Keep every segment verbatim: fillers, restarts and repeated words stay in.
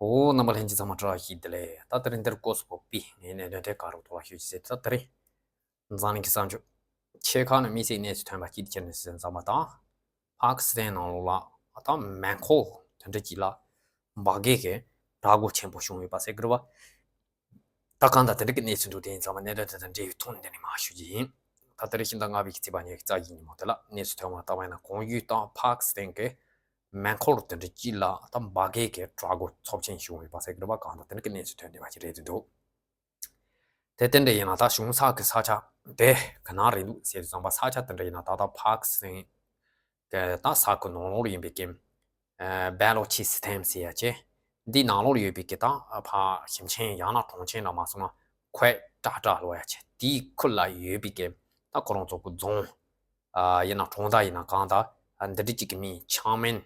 ཨོ། རྣམ་པ་ལྷན་རྒྱས་ཚང་མ་བཀྲ་ཤིས་བདེ་ལེགས། ད་དེ་རིང་འདིར་སྐོར་སུ་བབས་པའི་ངས་གནད་དོན་དེ་ག་རུ་ཐོག་ལ་ཤོད་ཅིག་ཟེར། ད་དེ་རིང་འཛམ་གླིང་གི་ས་ཕྱོགས་ཕྱེད་ཀ་ནས་དམིགས་བསལ་གནས་ཚུལ་ཐོན་པ་གཅིག་དེ་ཁྱེར་ནས་ཟེར་མཚམས་པ་དང་། ཕཱ་ཀི་སི་ཐན་ནང་ལོགས་ལ་ད་མེ་འཁོར་དེ་འདྲ་གཅིག་ལ་འབར་གས་ཀྱི་དྲག་རྒོལ་ཆེན་པོ་བྱུང་ཡོད་པ་ཟེར་གི་རེད་བ། ད་གང་ལྟར་དེ་འདྲ་གི་གནས་ཚུལ་འདུག་དེ་ཡིན་ཙང་མ་གནད་དོན་དེ་དང་འབྲེལ་བའི་ཐོག་ནས་འདི་ནས་མར་ཞུ་རྒྱུ་ཡིན། ད་དེ་རིང་ཕྱི་ཟླ་ལྔ་པའི་གི་ཚེས་པ་ཉེར་གཅིག་ཉིན་མོ་དེ་ལ་གནས་ཚུལ་ཐོན་པ་ལྟར་ན་གོང་ཞུས་ལྟར་ཕཱ་ཀི་སི་ཐན་གྱི་མེ་འཁོར་དེ་འདྲ་གཅིག་ལ་ད་འབར་གས་ཀྱི་དྲག་རྒོལ་ཚབས་ཆེན་བྱུང་ཡོད་པ་ཟེར་གི་རེད་བ། གང་ལྟར་དེ་འདྲ་གི་གནས་ཚུལ་ཐོན་བསྡད་པ་ཞིག་རེད་འདུག་དེ་དེ་འདྲ་ཡིན་ན་ད་བྱུང་ས་གི་ས་ཆ་དེ་ག་ན་རེད་འདུག་ཟེར་དུས་ཙམ་པ། ས་ཆ་དེ་འདྲ་ཡིན་ན་ད་ལྟ་ཕཱ་ཀི་སི་ཐན་གི་ད་ས་ཁུལ་ནང་ལོགས་ལ་ཡིན་པའི་གི་ཨ་སྦེ་ལོ་ཆི་སི་ཐན་ཟེར་ཡ་ཆེ། འདི་ནང་ལོགས་ལ་ཡོད་པའི་གི་ད་ཕར་ཞིང་ཆེན་ཡང་ན་གྲོང་ཆེན་ལ་མ་སོང་ན་ཁོའེ་ཏྲ་ཏྲ་ལབ་ཡ་ཆེ། དེའི་ཁུལ་ལ་ཡོད་པའི་གི་ད་ཁོ་རང་ཚོ་གི་རྫོང་ཨ་ཡིན་ན་གྲོང་རྡལ་ཡིན་ན་གང་ལྟར་ཨ་འདི་འདྲ་གཅིག་གི་མིང་ཆང་མེན་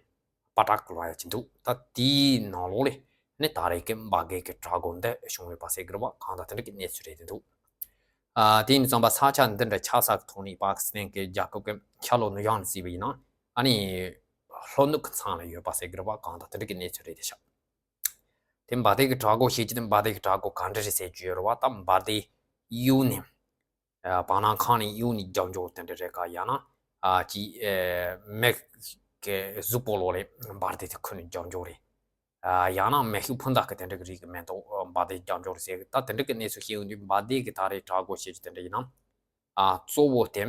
པ་ཏག་ལབ་ཡ་ཅིག་འདུག་ད་དེའི་ནང་ལོགས་ལ་ནི་ད་རེས་ཀྱི་འབར་གས་ཀྱི་དྲག་རྒོལ་འདི་བྱུང་ཡོད་པ་ཟེར་གི་རེད་བ། གང་ལྟར་དེ་འདྲ་གི་གནས་ཚུལ་རེད་འདུག་ཨ་དེ་ཡིན་ཙང་པ་ས་ཆ་འདི་འདྲ་ཆགས་ས་གི་ཐོག་ནས་པཱ་ཀི་སི་ཐན་གྱི་རྒྱལ་ཁབ་ཀྱི་ཁ་ལོ་ནུ་ཡང་ནས་བརྩིས་པ་ཡིན་ན་ཨ་ནི་ལྷོ་ནུབ་ཀྱི་མཚམས་ལ་ཡོད་པ་ཟེར་གི་རེད་བ། གང་ལྟར་དེ་འདྲ་གི་གནས་ཚུལ་རེད་དེ་ཤག་དེ་འབར་མདེལ་གྱི་དྲག་རྒོལ་བྱེད་ཀྱི་དེ་འབར་མདེལ་གྱི་དྲག་རྒོལ་ག་འདྲ་རེད་ཟེར་རྒྱུ་ཡོད་རེད་བ། ད་འབར་མདེལ་གཡུག་ནས་ཨ་བར་སྣང་ཁང་ནས་གཡུག་ནས་རྒྱབ་འཇོག་དེ་འདྲ་རེད་ག་ཡང་ན་ཨ་ཅིག་ཨེ་མེ་གི་གཟུགས་པོ་ལོགས་ལ་འབར་མདེལ་དེ་ཁུར་ནས་རྒྱབ་འཇོག་རེད། ཨ་ཡང་ན་མེ་ཤུགས་འཕུར་མདའ་གི་དེ་འདྲ་གི་རིགས་གི་མེ་ཏོག་འབར་མདེལ་རྒྱབ་འཇོག་རེད་ཟེར་གི། ད་དེ་འདྲ་གི་གནས་ཚུལ་བཤད་ཡོང་དུས་འབར་མདེལ་གི་ད་རེས་དྲག་རྒོལ་བྱེད་ཀྱི་དེ་འདྲ་ཡིན་ན་ཨ་གཙོ་བོ་དེ་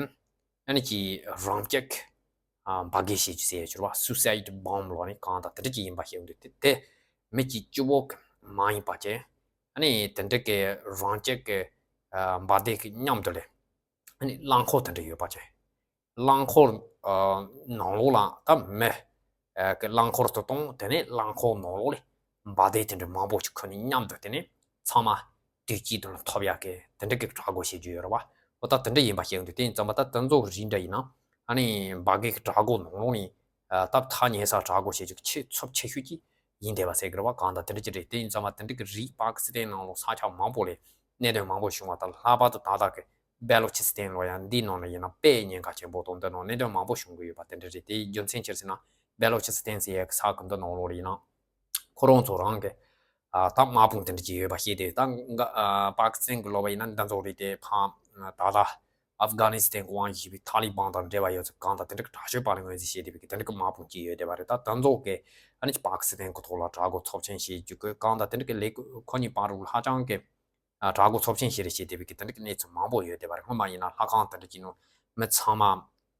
ཨ་ནི་ཅིག་རང་བྱེད་ཀྱི་ཨ་འབར་གས་བྱེད་ཀྱི་ཟེར་ཡ་ཅིག་རེད་བ། སུའུ་སའིཌ་བྷོམ་ལབ་ནི་གང་ལྟར་དེ་འདྲ་ཅིག་ཡིན་པ་བཤད་ཡོང་དུས་དེ་དེ་མི་གཅིག་གཅིག་པོ་གི་མ་ཡིན་པ་བྱས་ཨ་ནི་དེ་འདྲ་གི་རང་བྱེད་ཀྱི་ཨ་འབར་མདེལ་གི་མཉམ་དུ་ལས་ཨ་ནི་རླངས་འཁོར་དེ་འདྲ་ཡོད་པ་བྱས། རླངས་འཁོར་ཨ་ནང་ལོགས་ལ་ད་མི་ཨ་གི་རླངས་འཁོར་དུ་གཏོང་། དེ་ནས་རླངས་འཁོར་ནང་ལོགས་ལ་འབར་མདེལ་དེ་འདྲ་མང་པོ་ཞིག་ཁུར་ནས་མཉམ་དུ་དེ་ནས་ཚང་མ་དུས་གཅིག་ཏུ་ལ་ཐོབ་ཡག་གི་དེ་འདྲ་གི་དྲག་རྒོལ་བྱེད་རྒྱུ་ཡོད་རེད་བ། འོ་ད་དེ་འདྲ་ཡིན་པ་བཤད་ཡོང་དུས་དེ་ཡིན་ཙང་མ་ད་དེ་ཚོ་རིགས་འདྲ་ཡིན་ན་ཨ་ནི་འབར་གས་ཀྱི་དྲག་རྒོལ་ནང་ལོགས་ནས་ཨ་ད་ཐག་ཉེ་ས་དྲག་རྒོལ་བྱེད་རྒྱུ་ཆེས་ཚབས་ཆེ་ཤོས་ཀྱི་ཡིན་བསྡད་པ་ཟེར་གི་རེད་བ། གང་ལྟར་དེ་འདྲ་ཅིག་རེད། དེ་ཡིན་ཙང་མ་དེ་འདྲ་གི་རིགས་པཱ་ཀི་སི་ཐན་ནང་ལོགས་ས་ཆ་མང་པོ་ལས་གནད་དོན་མང་པོ་བྱུང་བ་དང་། ལྷག་པར་དུ་ད་ལྟ་གི་སྦེ་ལོ་ཆི་སི་ཐན་ལོ་ཡང་འདིའི་ནང་ལ་ཡིན་ན་དཔེ་ཉེན་ཁ་ཆེན་པོ་དང་། འདི་ནང་གནད་དོན་མང་པོ་བྱུང་གི་ཡོད་པ་དེ་འདྲ་རེད། དེའི་རྒྱུ་མཚན་ཅི་རེད་ཟེར་ན་སྦེ་ལོ་ཆི་སི་ཐན་ཟེར་ཡག་གི་ས་ཁུལ་འདི་ནང་ལོགས་ལ་ཡིན་ན་ཁོ་རང་ཚོ་རང་གི་ཨ་ད་དམག་དཔུང་དེ་འདྲ་ཅིག་ཡོད་པ་ཤེས་ཏེ། ད་ཨ་པཱ་ཀི་སི་ཐན་གི་ལོ་བ་ཡིན་ན་འདི་ཚོ་རེད་དེ། ཕ་ད་ལྟ་ཨབ་གྷ་ནི་སི་ཐན་གི་དབང་བཞི་བའི་ཐ་ལི་བན་དང་འབྲེལ་བ་ཡོད་ཚུལ་གང་དང་དེ་འདྲ་གི་དྲག་ཤོས་པ་ལ་ངོས་འཛིན་བྱེད་བསྡད་པའི་གི་དེ་འདྲ་གི་དམག་དཔུང་ཅིག་ཡོད་བསྡད་པ་རེད། ད་དེ་ཚོ་གི་ཨ་ནི་པཱ་ཀི་སི་ཐན་གི་ཐོག་ལ་དྲག་རྒོལ་ཚབས་ཆེན་བྱེད་རྒྱུ་གི་གང་དང་དེ་འདྲ་གི་ལས་འགུལ་ཁོ་གཉིས་བར་དུ་ཧ་ཅང་གི་ཨ་དྲག་རྒོལ་ཚབས་ཆེན་ཞིག་རེད་ཅེས་དེ་བས་ཀྱི་དེ་འདྲ་གི་གནས་ཚུལ་མང་པོ་ཡོད་བསྡད་པ་རེད། སྔོན་མ་ཡིན་ན་ལྷ་ཁང་དེ་འདྲ་གྱི་ནང་མི་ཚང་མ་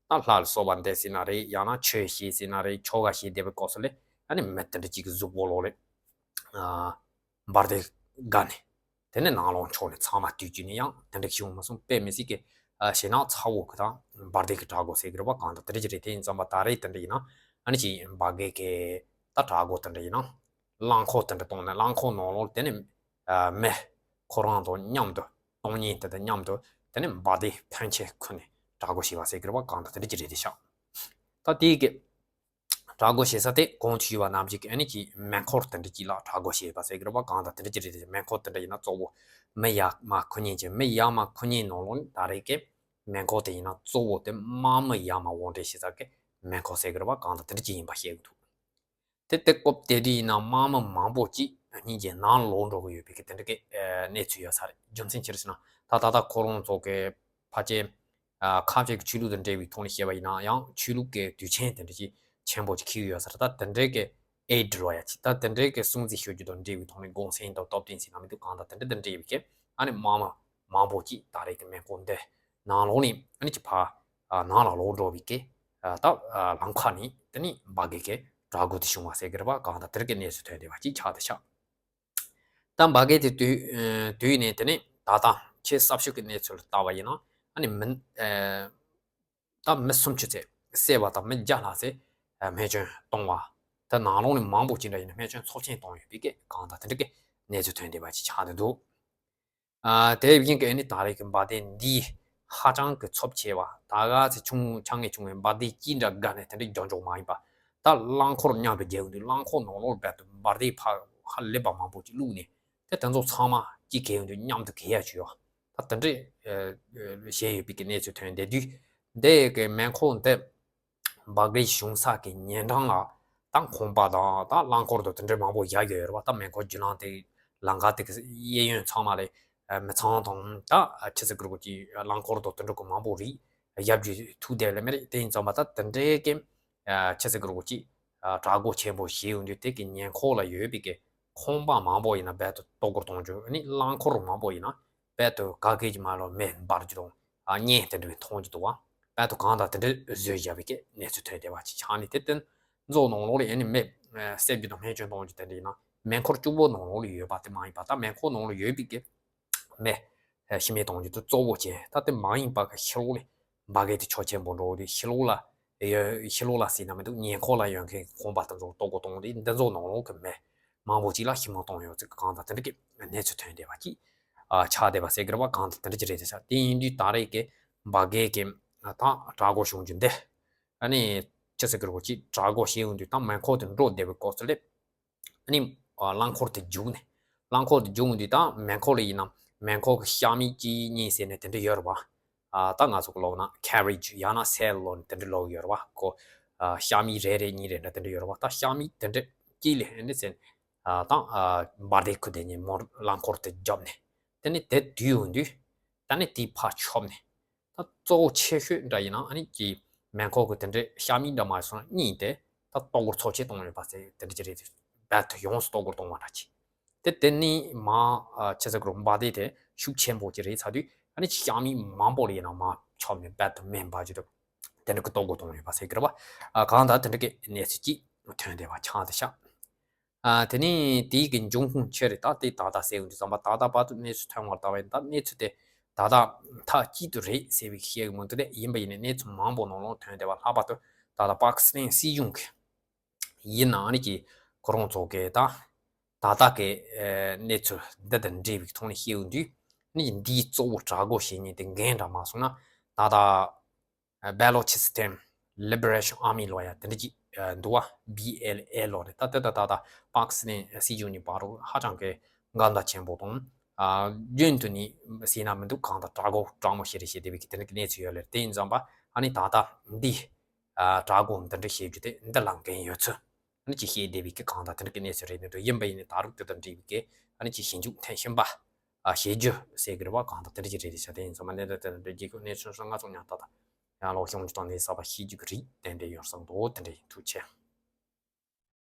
ད་ལྷ་ལ་གསོལ་བ་འདེབས་ཟེར་ན་རེད། ཡང་ན་ཆོས་བཤད་ཟེར་ན་རེད། ཆོ་ག་བྱེད་བསྡད་པའི་སྐབས་སུ་ལས་ཨ་ནི་མི་དེ་འདྲ་གཅིག་གི་གཟུགས་པོ་ལོགས་ལས་ཨ་འབར་མདེལ་བརྒལ་ནས་དེ་ནས་ནང་ལོགས་ཕྱོགས་ནས་ཚང་མ་དུས་གཅིག་ནས་ཡང་དེ་འདྲ་བྱུང་མ་སོང་། དཔེ་མི་སྲིད་ཀྱི་ཨ་ཞེད་སྣང་ཚ་བོ་གི་དང་འབར་མདེལ་གྱི་དྲག་རྒོལ་ཟེར་གི་རེད་པ། གང་དང་དེ་འདྲ་ཅིག་རེད། དེ་ཡིན་ཙང་པ་ད་རེས་དེ་འདྲ་ཡིན་ན་ཨ་ནི་ཅིག་འབར་མདེལ་གྱི་ད་དྲག་རྒོལ་དེ་འདྲ་ཡིན་ན་རླངས་འཁོར་དེ་འདྲ་གཏོང་ནས་རླངས་འཁོར་ནང་ལོགས་དེ་ནས་ཨ་མི་ཁོ་རང་དང་མཉམ་དུ་གཏོང་མཁན་དེ་དང་མཉམ་དུ་དེ་ནས་འབར་མདེལ་ཕོན་ཆེ་ཁུར་ནས་དྲག་རྒོལ་བྱས་པ་ཟེར་གི་རེད་པ། གང་དང་དེ་འདྲ་ཅིག་རེད་དེ་ཤག་ད་དེའི་གི་དྲག་རྒོལ་བྱེད་ས་དེ་གོང་དུ་ཞུས་པ་ནང་བཞིན་གི་ཨ་ནི་ཅིག་མེ་འཁོར་དེ་འདྲ་ཅིག་ལ་དྲག་རྒོལ་བྱས་པ་ཟེར་གི་རེད་པ། གང་དང་དེ་འདྲ་ཅིག་རེད་དེ། མེ་འཁོར་དེ་འདྲ་ཡིན་ན་གཙོ་བོ་མི་ཡར་མར་འཁུར་མཁན་གྱི་མི་ཡར་མར་འཁུར་མཁན་ནང་ལོགས་ནས་ད་རེས་ཀྱི་མེ་འཁོར་དེ་ཡིན་ན་གཙོ་བོ་དེ་དམག་མི་ཡར་མར་དབོར་འདྲེན་བྱེད་ས་གི་མེ་འཁོར་ཟེར་གི་རེད་པ། གང་དང་དེ་འདྲ་ཅིག་ཡིན་པ་ཤེས་གི་འདུག་དེ་དེ་སྐབས་དེ་དུས་ཡིན་ན་དམག་མི་མང་པོ་ཅིག་སྙིང་རྗེ་ནང་ལོག་འགྲོ་གི་ཡོད་པའི་གི་དེ་འདྲ་གི་ཨ་གནས་ཚུལ་ཡོད་ས་རེད། རྒྱུ་མཚན་ཅི་རེད་ཟེར་ན་ད་ད་ལྟ་ཁོ་རང་ཚོ་གི་ཕལ་ཆེར་ཨ་ཁ་ཆེ་གི་ཆོས་ལུགས་དང་འབྲེལ་བའི་ཐོག་ནས་བཤད་པ་ཡིན་ན་ཡང་ཆོས་ལུགས་ཀྱི་དུས་ཆེན་དེ་འདྲ་ཅིག་ཆེན་པོ་ཅིག་འཁེལ་གི་ཡོད་ས་རེད། ད་དེ་འདྲའི་གི་ཨེ་ཌི་རོ་ཡ་ཅིག་ད་དེ་འདྲའི་གི་སྲུང་བརྩི་ཞུ་རྒྱུ་དང་འབྲེལ་བའི་ཐོག་ནས་དགོངས་སེལ་དང་སྟབས་བསྟུན་ཟེར་ན་མི་འདུག་གང་དང་དེ་འདྲ་དང་འབྲེལ་བའི་གི་ཨ་ནི་དམག་མི་མང་པོ་ཅིག་ད་རེས་ཀྱི་མེ་འཁོར་འདི་ནང་ལོགས་ནས་ཨ་ནི་ཅིག་ཕར་ཨ་ནང་ལ་ལོག་འགྲོ་བའི་གི་ཨ་ད་ཨ་ལམ་ཁ་ནས་དེ་ནས་འབར་གས་ཀྱི་དྲག་རྒོལ་དེ་བྱུང་བ་ཟེར་གི་རེད་པ། གང་དང་དེ་འདྲ་གི་གནས་ཚུལ་ཐོན་བསྡད་པ་ཅིག་ཆགས་བསྡད་ཤག་ད་འབར་གས་དེ་དུས་ཨ་དུས་ནས་དེ་ནས་ད་ལྟ་ཆེས་གསར་ཤོས་ཀྱི་གནས་ཚུལ་ལ་བལྟ་བ་ཡིན་ན་ཨ་ནི་མི་ཨ་ད་མི་སུམ་ཅུ་ཙམ་བསད་པ་དང་མི་བརྒྱ་ལྷག་ཙམ་རྨས་སྐྱོན་བཏང་བ། ད་ནང་ལོགས་ནས་མང་པོ་ཅིག་འདྲ་ཡིན་ན་རྨས་སྐྱོན་ཚབས་ཆེན་བཏང་ཡོད་པའི་གི་གང་དང་དེ་འདྲ་གི་གནས་ཚུལ་ཐོན་བསྡད་པ་ཅིག་ཆགས་བསྡད་འདུག་ཨ་དེ་བཞིན་གི་ཨ་ནི་ད་རེས་ཀྱི་འབར་མདེལ་འདི་ཧ་ཅང་གི་ཚབས་ཆེ་བ། ད་ག་ཚོད་ཆུང་ཆུང་ངེ་ཆུང་ངེ་འབར་མདེལ་གཅིག་འདྲ་བརྒལ་ནས་དེ་འདྲ་རྒྱག་འཇོག་མ་ཡིན་པ། ད་རླངས་འཁོར་མཉམ་དུ་རྒྱག་ཡོང་དུས་རླངས་འཁོར་ནང་ལོགས་རྦད་དེ་འབར་མདེལ་ཕར་ཧ་ལས་པ་མང་པོ་ཅིག་བླུགས་ནས། དེ་དེ་ཚོ་ཚང་མ་གཅིག་གི་ཡོང་དུས་མཉམ་དུ་གས་ཡ་བྱོས་ཡོད། ད་དེ་འདྲས་ཨ་ཨ་བྱས་ཡོད་པའི་གི་གནས་ཚུལ་ཐོན་བསྡད་དུས། འདི་གི་མེ་འཁོར་འདི་འབར་གས་བྱུང་ས་གི་ཉེ་འགྲམ་ལ་ ད་ཁང་པ་དང་ད་རླངས་འཁོར་དང་དེ་འདྲའི་མང་པོ་བཞག་ཡོད་རེད་བ། ད་མེ་འཁོར་རྒྱུ་ལམ་དེ་ལམ་ཁ་དེ་གི་གཡས་གཡོན་ཚང་མ་ལ་མི་ཚང་དང་ད་ཆི་ཟེར་དགོས་རེད་གོ་ཅིག་རླངས་འཁོར་དང་དེ་འདྲ་གི་མང་པོ་རེད། བཞག་རྒྱུ་ཐུག་བསྡད་ལེ་མེད་རེད། དེ་ཡིན་ཙང་མ་ད་དེ་འདྲའི་གི་ཆི་ཟེར་དགོས་རེད་གོ་ཅིག་བྲག་སྒོ་ཆེན་པོ་ཞིག་ཡོང་དུས་དེ་གི་ཉེ་འཁོར་ལ་ཡོད་པའི་གི་ཁང་པ་མང་པོ་ཡིན་ན་རྦད་དེ་གཏོར་རྒོལ་གཏོང་རྒྱུ། ཨ་ནི་རླངས་འཁོར་མང་པོ་ཡིན་ན་རྦད་དེ་ག་གེ་གི་མ་ལོ་མེ་འབར་རྒྱུ་དང་ཨ་བརྙན་དེ་འདྲ་མཐོང་རྒྱུ་འདུག་བ། རྦད་དེ་གང་ལྟར་དེ་འདྲ་བཟོས་བཞག་པའི་གི་གནས་ཚུལ་ཐོན་བསྡད་པ་ཅིག་ཆགས་ནས། དེ་དེ་ཚོ་ནང་ལོགས་ལ་ཨ་ནི་མེ་བསད་རྒྱུ་དང་སྨན་བཅོས་གཏོང་རྒྱུ་དེ་འདྲ་ཡིན་ན་མེ་འཁོར་གཅིག་པོ་ནང་ལོགས་ལ་ཡོད་པ་དེ་མ་ཡིན་པ། ད་མེ་འཁོར་ནང་ལ་ཡོད་པའི་གི་མེ་ཤི་རྨས་གཏོང་རྒྱུ་དེ་གཙོ་བོ་བྱས། ད་དེ་མ་ཡིན་པ་གི་ཕྱི་ལོགས་ལ་འབར་གས་དེ་ཁྱོན་ཆེན་པོ་འགྲོ་དུས་ཕྱི་ལོགས་ལ་ཡོད་ཕྱི་ལོགས་ལ་ཟེར་ན་མི་འདུག་ཉེ་འཁོར་ལ་ཡོད་མཁན་གི་ཁང་པ་དེ་ཚོ་གཏོར་རྒོལ་གཏོང་དུས་འདི་ཚོ་ནང་ལོགས་ཀྱི་མི་མང་པོ་ཅིག་ལ་ཤི་རྨས་བཏང་ཡོད་ཚུལ་གྱི་གང་ལྟར་དེ་འདྲ་གི་གནས་ཚུལ་ཐོན་བསྡད་པ་ཅིག་ཨ་ཆགས་བསྡད་པ་ཟེར་གི་རེད་བ། གང་ལྟར་དེ་འདྲ་ཅིག་རེད་དེ་ཤག་དེ་ཡིན་དུས་ད་རེས་ཀྱི་འབར་གས་ཀྱི་ད་བྲག་སྒོ་བྱུང་རྒྱུ་འདི་ཨ་ནི་ཆི་ཟེར་གི་རེད་གོ་ཅིག་བྲག་སྒོ་ཞིག་ཡོང་དུས་ད་མེ་འཁོར་དེ་འགྲོ་བསྡད་པའི་སྐབས་སུ་ལ། ཨ་ནི་ཨ་རླངས་འཁོར་དེ་རྒྱུག་ནས། རླངས་འཁོར་དེ་རྒྱུག་འོང་དུས་ད་མེ་འཁོར་ལ་ཡིན་ན་མེ་འཁོར་གི་ཤ་མིག་གཅིག་གཉིས་ཟེར་ནས་དེ་འདྲ་ཡོད་རེད་བ། ཨ་ད་ང་ཚོ་གི་ལབ་ན་ཁེ་རེཇ་ཡང་ན་སེལ་ལོ་ནས་དེ་འདྲ་ལབ་ཡོད་རེད་བ། ཁོ་ཨ་ཤ་མིག་རེ་རེ་གཉིས་རེ་འདྲ་དེ་འདྲ་ཡོད་རེད་བ། ད་ཤ་མིག་དེ་འདྲ་གཅིག་ལ་ཨ་ནི་ཟེར་ཨ་ད་ཨ་འབར་མདེལ་ཁུ་དེ་གཉིས་མོ་རླངས་འཁོར་དེ་བརྒྱབ་ནས་དེ་ནས་དེ་དུས་འོང་དུས་ད་ནི་དེ་ཕར་ཆོབ་ནས། ད་གཙོ་བོ་ཆེ་ཤོས་འདྲ་ཡིན་ན་ཨ་ནི་ཀྱི་མེ་འཁོར་གི་དེ་འདྲའི་ཤ་མིག་འདྲ་མ་སོང་ན་གཉིས་དེ་ད་གཏོར་རྒོལ་ཚབས་ཆེ་གཏོང་ཡོད་པ་ཟེར་དེ་འདྲ་ཅིག་རེད། རྦད་དེ་ཡོངས་སུ་གཏོར་རྒོལ་གཏོང་བ་འདྲ་ཅིག་དེ་དེ་ནི་མ་ཨ་ཆི་ཟེར་དགོས་རེད། འབར་མདེལ་དེ་ཤུགས་ཆེན་པོ་ཅིག་རེད་ཚར་དུས་ཨ་ནི་ཤ་མིག་མང་པོ་ལ་ཡིན་ན་མ་ཆོབ་ནས་རྦད་དེ་མེ་འབར་རྒྱུ་དེ་དེ་འདྲ་གི་གཏོར་རྒོལ་གཏོང་ཡོད་པ་ཟེར་གི་རེད་བ། ཨ་གང་ལྟར་དེ་འདྲ་གི་གནས་ཚུལ་ཅིག་ཐོན་བསྡད་པ་ཆགས་བསྡད་ཤག་ཨ་དེ་ནས་དེའི་གི་འབྱུང་ཁུངས་ཆི་རེད། ད་དེ་ད་ལྟ་ཟེར་འོང་དུས་ཙམ་པ་ད་ལྟ་བར་དུ་གནས་ཚུལ་ཐོན་བར་ལྟ་བ་ཡིན། ད་གནས་ཚུལ་དེ་ད་ལྟ་མཐའ་གཅིག་ཏུ་རེད་ཟེར་བའི་བཤད་གི་མི་འདུག་སྟེ། ཡིན་པ་ཡིན་ནའི་གནས་ཚུལ་མང་པོ་ནང་ལོགས་ཐོན་བསྡད་པ་ལྷག་པར་དུ་ད་ལྟ་པ་ཀི་སི་ཐན་སྲིད་གཞུང་གི་ཡིན་ནའང་ནི་ཀྱི་ཁོ་རང་ཚོ་གི་ད་ད་ལྟ་གི་ཨེ་གནས་ཚུལ་འདི་དང་འབྲེལ་བའི་ཐོག་ནས་བཤད་འོང་དུས་ནི་འདིའི་གཙོ་བོ་དྲག་རྒོལ་བྱེད་མཁན་དེ་འགན་འདྲ་མ་སོང་ན་ད་ལྟ། Balochistan Liberation Army ལོ་ཡ་དེ་འདྲ་ཅིག་འདུག་བ། བྷི་ཨེལ་ཨེ་ལོ་རེད། ད་ལྟ་ད་ལྟ་ད་པ་ཀི་སི་ཐན་སྲིད་གཞུང་གཉིས་བར་རུ་ཧ་ཅང་གི་འགལ་ཟླ་ཆེན་པོ་དང་། རྒྱུན་དུ་ནི་ཟེར་ན་མི་འདུག་གང་ལྟར་དྲག་རྒོལ་དྲག་མོ་ཞིག་རེད་ཞེས་དེ་བའི་གི་དེ་འདྲ་གི་གནས་ཚུལ་ཡོད་ལེ། དེ་ཡིན་ཙང་པ་ཨ་ནི་ད་ལྟ་འདི་དྲག་རྒོལ་འདི་འདྲ་བྱེད་རྒྱུ་དེ་འདི་ལ་འགན་ཡོད་ཚུལ། ཨ་ནི་ཅིག་བཤད་བསྡད་པའི་གི་གང་ལྟར་དེ་འདྲ་གི་གནས་ཚུལ་རེད་འདུག་ཡིན་པ་ཡིན་ནའི་ད་རུང་དེ་དང་འབྲེལ་བའི་གི་ཨ་ནི་ཅིག་ཞིབ་འཇུག་ཐེངས་གཞན་པ་ཨ་བྱེད་རྒྱུ་ཟེར་གི་རེད་བ། གང་ལྟར་དེ་འདྲ་ཅིག་རེད་དེ་ཤག་དེ་ཡིན་ཙང་མ་གནད་དོན་དེ་འདྲ་རྒྱལ་ཁབ་གནས་ཚུལ་སོགས་ང་ཚོ་ཉག་ཏག་ཏག་ཡང་ལོག་ཤོང་རྒྱུ་དང་གནས་ས་པ་ཤེས་རྒྱུ་གི་རིགས་དེ་འདྲ་ཡོད་བསམ་འདུག་དེ་འདྲ་ཡིན། ཐུགས་རྗེ་ཆེ།